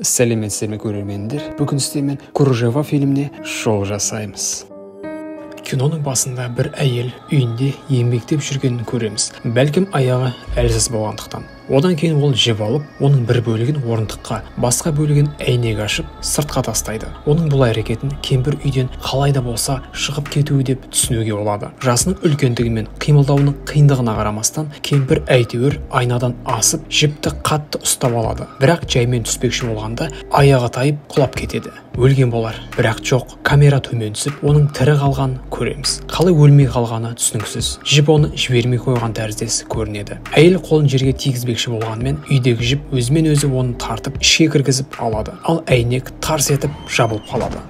Сәлеметсіздер ме, көрермендер! Бүгін сіздермен «Кружева» фильміне шолу жасаймыз. Киноның басында бір әйел үйінде еңбектеп жүргенін көреміз, бәлкім, аяғы әлсіз болғандықтан. Одан кейін ол жіп алып, оның бір бөлігін орындыққа, басқа бөлігін әйнек ашып, сыртқа тастайды. Оның бұл әрекетін кемпір үйден қалай да болса шығып кетуі деп түсінуге болады. Жасының үлкендігі мен қимылдауының қиындығына қарамастан, кемпір әйтеуір айнадан асып, жіпті қатты ұстап алады. Бірақ жаймен түспекші болғанда аяғы тайып, құлап кетеді. Өлген болар, бірақ жоқ. Камера төмен түсіп, оның тірі қалғанын көреміз. Қалай өлмей қалғаны түсініксіз. Жіп оны жібермей қойған тәріздес көрінеді. Әйел қолын жерге тигізбекші болғанымен, үйдегі жіп өзімен өзі оны тартып, ішке кіргізіп алады. Ал әйнек тарс етіп жабылып қалады.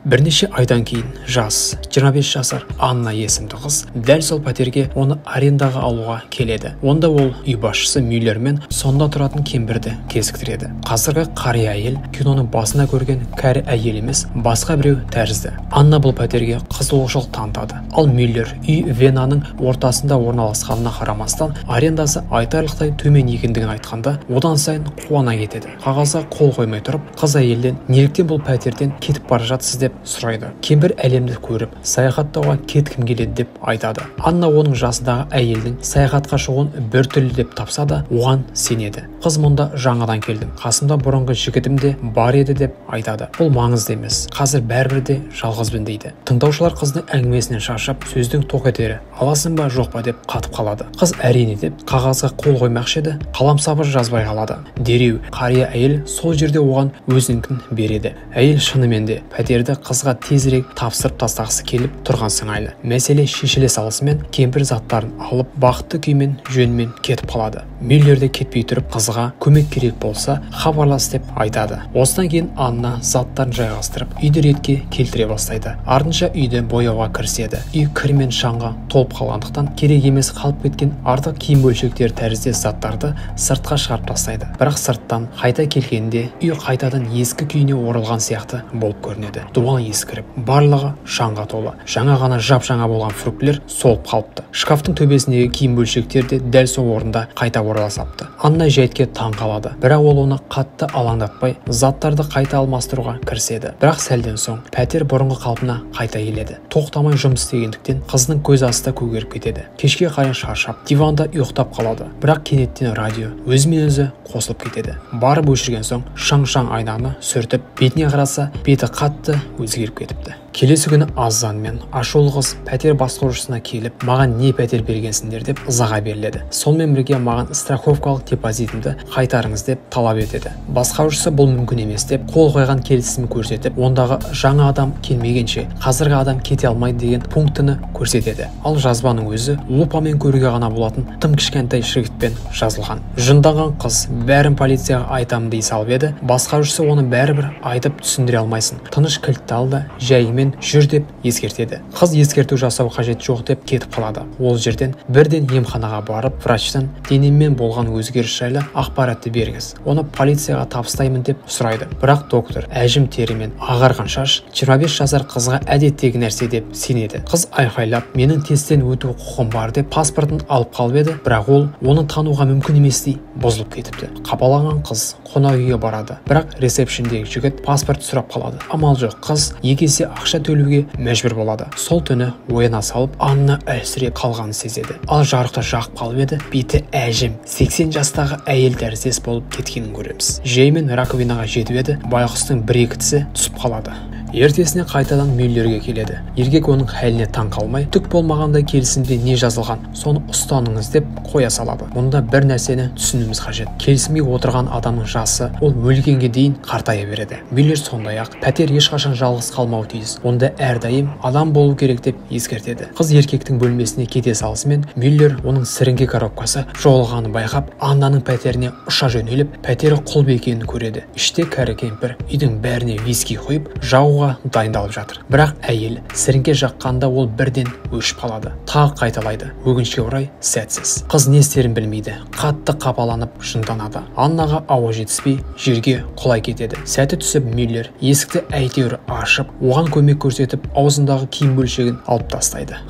Бірнеше айдан кейін жас 25 жасар Анна есімді қыз дәл сол пәтерге оны арендаға алуға келеді. Онда ол үй басшысы Мюллер мен сонда тұратын кемпірді кезіктіреді. Қазіргі қария әйел киноның басында көрген кәрі әйел емес, басқа біреу тәрізді. Анна бұл пәтерге қызығушылық танытады. Ал Мюллер үй Венаның ортасында орналасқанына қарамастан, арендасы айтарлықтай төмен екендігін айтқанда, одан сайын қуана кетеді. Қағазға қол қоймай тұрып, қыз әйелден неліктен бұл пәтерден кетіп бара жатсыз деп сұрайды. Кемпір әлемді көріп, саяхаттауға кеткім келеді деп айтады. Анна оның жасындағы әйелдің саяхатқа шығуын біртүрлі деп тапса да, оған сенеді. Қыз мұнда жаңадан келдім, қасымда бұрынғы жігітім де бар еді деп айтады. Бұл маңызды емес, қазір бәрібір де жалғызбын дейді. Тыңдаушылар қыздың әңгімесінен шаршап, сөздің тоқетері аласың ба, жоқ па деп қатып қалады. Қыз әрине деп қағазға қол қоймақшы еді, қаламсабы жазбай қалады. Дереу қария әйел сол жерде оған өзінікін береді. Әйел шынымен де пәтерді қызға тезірек тапсырып тастағысы келіп тұрған сыңайлы. Мәселе шешіле салысымен, кемпір заттарын алып, бақытты күймен жөнімен кетіп қалады. Мюллер де кетпей тұрып, қызға көмек керек болса, хабарлас деп айтады. Осыдан кейін Анна заттарын жайғастырып, үйді ретке келтіре бастайды. Артынша үйді бояуға кіріседі. Үй кір мен шаңға толып қалғандықтан, керек емес қалып кеткен артық киім бөлшектері тәріздес заттарды сыртқа шығарып тастайды. Бірақ сырттан қайта келгенде үй қайтадан ескі күйіне оралған сияқты болып көрінеді. Дуал ескіріп, барлығы шаңға толы. Жаңа ғана жап-жаңа болған фруктілер солып қалыпты. Шкафтың төбесіндегі киім бөлшектері де дәл сол орында қайта орала сапты. Анна жайтке таң қалады. Бірақ ол оны қатты алаңдатпай, заттарды қайта алмастыруға кіріседі. Бірақ сәлден соң пәтер бұрынғы қалпына қайта келеді. Тоқтамай жұмыс істегендіктен қызының көз асты көгеріп кетеді. Кешке қарай шаршап, диванда ұйықтап қалады. Бірақ кенеттен радио өзімен өзі қосылып кетеді. Барып өшірген соң шаң-шаң айнаны сүртіп, бетіне қараса, беті қатты өзгеріп кетіпті. Келесі күні азанмен ашулы қыз пәтер басқарушысына келіп, маған не пәтер бергенсіңдер деп ызаға беріледі. Сонымен бірге маған страховкалық депозитімді қайтарыңыз деп талап етеді. Басқарушысы бұл мүмкін емес деп қол қойған келісімін көрсетіп, ондағы жаңа адам келмегенше қазіргі адам кете алмайды деген пунктіні көрсетеді. Ал жазбаның өзі лупамен көруге ғана болатын тым кішкентай шрифтпен жазылған. Жынданған қыз бәрін полицияға айтамын дей салып еді, басқарушысы оны бәрібір айтып түсіндіре алмайсың, тыныш кілтті ал да жайымен жүр деп ескертеді. Қыз ескерту жасау қажет жоқ деп кетіп қалады. Ол жерден бірден емханаға барып, врачтан денеммен болған өзгеріс жайлы ақпаратты беріңіз, оны полицияға табыстаймын деп сұрайды. Бірақ доктор әжім тері мен ағарған шаш 25 жасар қызға әдеттегі нәрсе деп сенеді. Қыз айқайлап, менің тесттен өту құқым бар деп паспортын алып қалып еді, бірақ ол оны тануға мүмкін еместей бұзылып кетіпті. Қапаланған қыз қонақ үйге барады, бірақ ресепшндегі жігіт паспорт сұрап қалады. Амал жоқ, қыз екі есе ақша төлеуге мәжбүр болады. Сол түні ояна салып, Анна әлсіреп қалғанын сезеді. Ал жарықты жағып қалып еді, беті әжім 80 жастағы әйел тәріздес болып кеткенін көреміз. Жаймен раковинаға жетіп еді, байғұстың бір-екі тісі түсіп қалады. Ертесіне қайтадан Мюллерге келеді. Еркек оның хәліне таң қалмай, түк болмағандай келісімде не жазылған, соны ұстаныңыз деп қоя салады. Мұнда бір нәрсені түсінуіміз қажет. Келісімге отырған адамның жасы ол өлгенге дейін қартая береді. Мюллер сондай-ақ пәтер ешқашан жалғыз қалмауы тиіс, онда әрдайым адам болу керек деп ескертеді. Қыз еркектің бөлмесіне кете салысымен Мюллер оның сіріңке коробкасы жоғалғанын байқап, Аннаның пәтеріне ұша жөнеліп, пәтері құлып екенін көреді. Іште кәрі кемпір үйдің бәріне виски құйып, жағуға дайындалып жатыр. Бірақ әйел сіріңке жаққанда ол бірден өшіп қалады. Тағы қайталайды. Өкінішке орай сәтсіз. Қыз не істерін білмейді. Қатты қапаланып жынданады. Аннаға ауа жетіспей жерге құлай кетеді. Сәті түсіп Мюллер есікті әйтеуір ашып, оған көмек көрсетіп, аузындағы киім бөлшегін алып тастайды.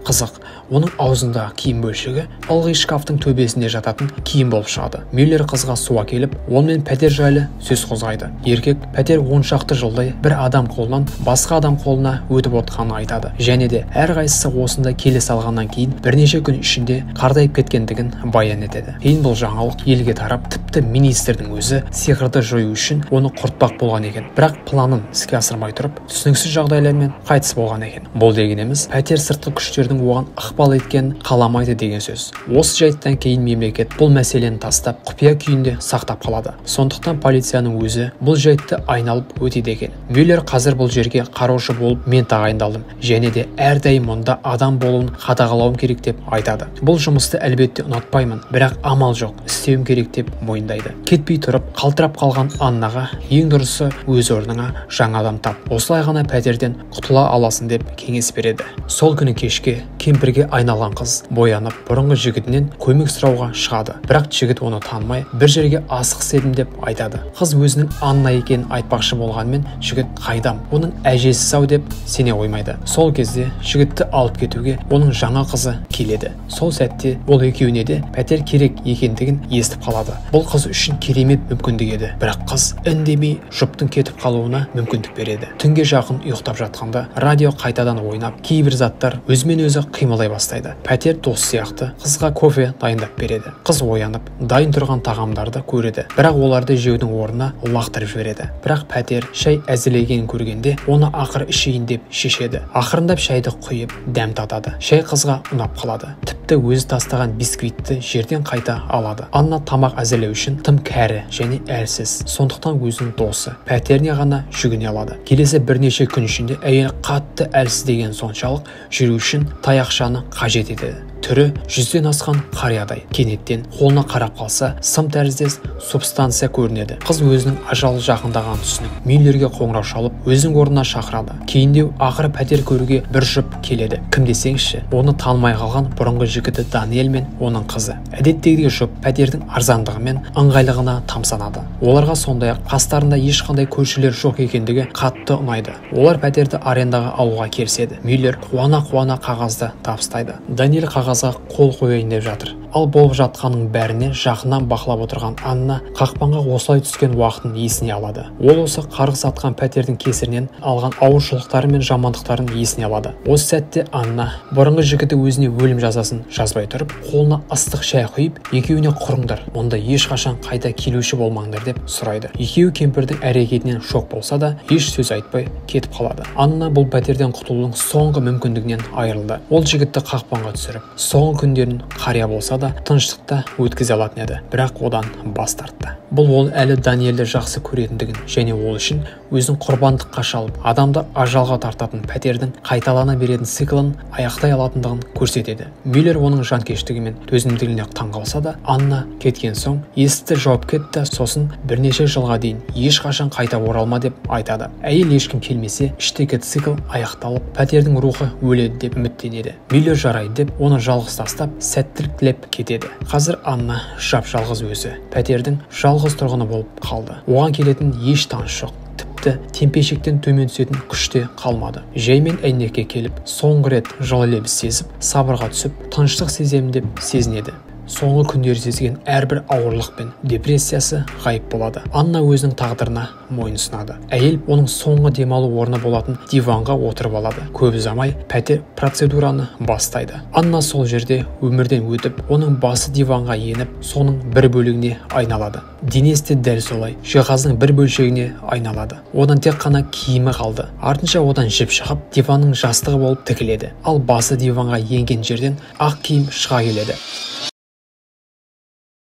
Қызық, оның аузындағы киім бөлшегі ылғи шкафтың төбесінде жататын киім болып шығады. Мюллер қызға су әкеліп, онымен пәтер жайлы сөз қозғайды. Еркек пәтер 10 шақты жылдай бір адам қолынан басқа адам қолына өтіп отқанын айтады. Және де әрқайсысы осында келе салғаннан кейін бірнеше күн ішінде қартайып кеткендігін баян етеді. Кейін бұл жаңалық елге тарап, тіпті министрдің өзі сиқырды жою үшін оны құртпақ болған екен. Бірақ планын іске асырмай тұрып, түсініксіз жағдайлармен қайтыс болған екен. Бұл дегеніміз пәтер сыртқы күштердің оған ықпал еткен қаламайды деген сөз. Осы жайттан кейін мемлекет бұл мәселені тастап, құпия күйінде сақтап қалады. Сондықтан полицияның өзі бұл жайтты айналып өтеді екен. Мюллер қазір бұл жерге қараушы болып мен тағайындалдым және де әрдайым мұнда адам болуын қадағалауым керек деп айтады. Бұл жұмысты әлбетте ұнатпаймын, бірақ амал жоқ, істеуім керек деп мойындайды. Кетпей тұрып, қалтырап қалған Аннаға ең дұрысы өз орныңа жаңа адам тап. Осылай ғана пәтерден құтыла аласың деп кеңес береді. Сол күні кешке кемпірге айналған қыз боянып, бұрынғы жігітінен көмек сұрауға шығады. Бірақ жігіт оны танымай, бір жерге асығыс едім деп айтады. Қыз өзінің Анна екенін айтпақшы болғанмен, жігіт қайдам, оның әжесі сау деп сене қоймайды. Сол кезде жігітті алып кетуге оның жаңа қызы келеді. Сол сәтте ол екеуіне де пәтер керек екендігін естіп қалады. Бұл қыз үшін керемет мүмкіндік еді. Бірақ қыз үндемей жұптың кетіп қалуына мүмкіндік береді. Түнге жақын ұйықтап жатқанда радио қайтадан ойнап, кейбір заттар өзімен өзі қимылдай бастайды. Пәтер дос сияқты қызға кофе дайындап береді. Қыз оянып, дайын тұрған тағамдарды көреді. Бірақ оларды жеудің орнына лақтырып жібереді. Бірақ пәтер шай әзірлегенін көргенде оны ақыры ішейін деп шешеді. Ақырындап шайды құйып, дәм татады. Шай қызға ұнап қалады. Тіпті өзі тастаған бисквитті жерден қайта алады. Анна тамақ әзірлеу үшін тым кәрі және әлсіз. Сондықтан өзінің досы пәтеріне ғана жүгіне алады. Келесі бірнеше күн ішінде әйел қатты әлсіздеген соншалық жүру үшін таяқшаны қажет етеді. Түрі 100-ден асқан қариядай. Кенеттен қолына қарап қалса, сым тәріздес субстанция көрінеді. Қыз өзінің ажалы жақындағанын түсініп, Мюллерге қоңырау шалып, өзінің орнына шақырады. Кейіндеу ақыры пәтер көруге бір жұп келеді. Кім десеңізші, оны танымай қалған бұрынғы жігіті Даниэль мен оның қызы. Әдеттегідей жұп пәтердің арзандығы мен ыңғайлығына тамсанады. Оларға сондай-ақ қастарында ешқандай көршілер жоқ екендігі қатты ұнайды. Олар пәтерді арендаға алуға келіседі. Мюллер қуана-қуана қағазды табыстайды. Даниэль қағазға қол қояйын деп жатыр. Ал болып жатқанның бәріне жақыннан бақылап отырған Анна қақпанға осылай түскен уақытын есіне алады. Ол осы қарғыс атқан пәтердің кесірінен алған ауыршылықтары мен жамандықтарын есіне алады. Осы сәтте Анна бұрынғы жігіті өзіне өлім жазасын жазбай тұрып, қолына ыстық шай құйып, екеуіне құрыңдар, мұнда ешқашан қайта келуші болмаңдар деп сұрайды. Екеуі кемпірдің әрекетінен шок болса да, еш сөз айтпай кетіп қалады. Анна бұл пәтерден құтылудың соңғы мүмкіндігінен айырылды. Ол жігітті қақпанға түсіріп, соңғы күндерін қария болса да тыныштықта өткізе алатын еді, бірақ одан бас тартты. Бұл ол әлі Даниэлді жақсы көретіндігін және ол үшін өзін құрбандыққа шалып, адамды ажалға тартатын пәтердің қайталана беретін циклын аяқтай алатындығын көрсетеді. Мюллер оның жанкештігі мен төзімділігіне таңғалса да, Анна кеткен соң есікті жауып кетті, сосын бірнеше жылға дейін ешқашан қайта оралма деп айтады. Әйел ешкім келмесе, іштегі цикл аяқталып, пәтердің рухы өледі деп үміттенеді. Мюллер жарайды деп оны жалғыз тастап, сәттілік тілеп кетеді. Қазір Анна жап-жалғыз өзі, пәтердің жалғыз тұрғыны болып қалды. Оған келетін еш таныс жоқ. Тіпті темпешектен төмен түсетін күш те қалмады. Жаймен әйнекке келіп, соңғы рет жылы лебіз сезіп, сабырға түсіп, тыныштық сеземін деп сезінеді. Соңғы күндері сезген әрбір ауырлық пен депрессиясы ғайып болады. Анна өзінің тағдырына мойын ұсынады. Әйел оның соңғы демалу орны болатын диванға отырып алады. Көп ұзамай пәтер процедураны бастайды. Анна сол жерде өмірден өтіп, оның басы диванға еніп, соның бір бөлігіне айналады. Денесі де дәл солай, жиһаздың бір бөлшегіне айналады. Одан тек қана киімі қалды. Артынша одан жіп шығып, диванның жастығы болып тігіледі. Ал басы диванға енген жерден ақ киім шыға келеді.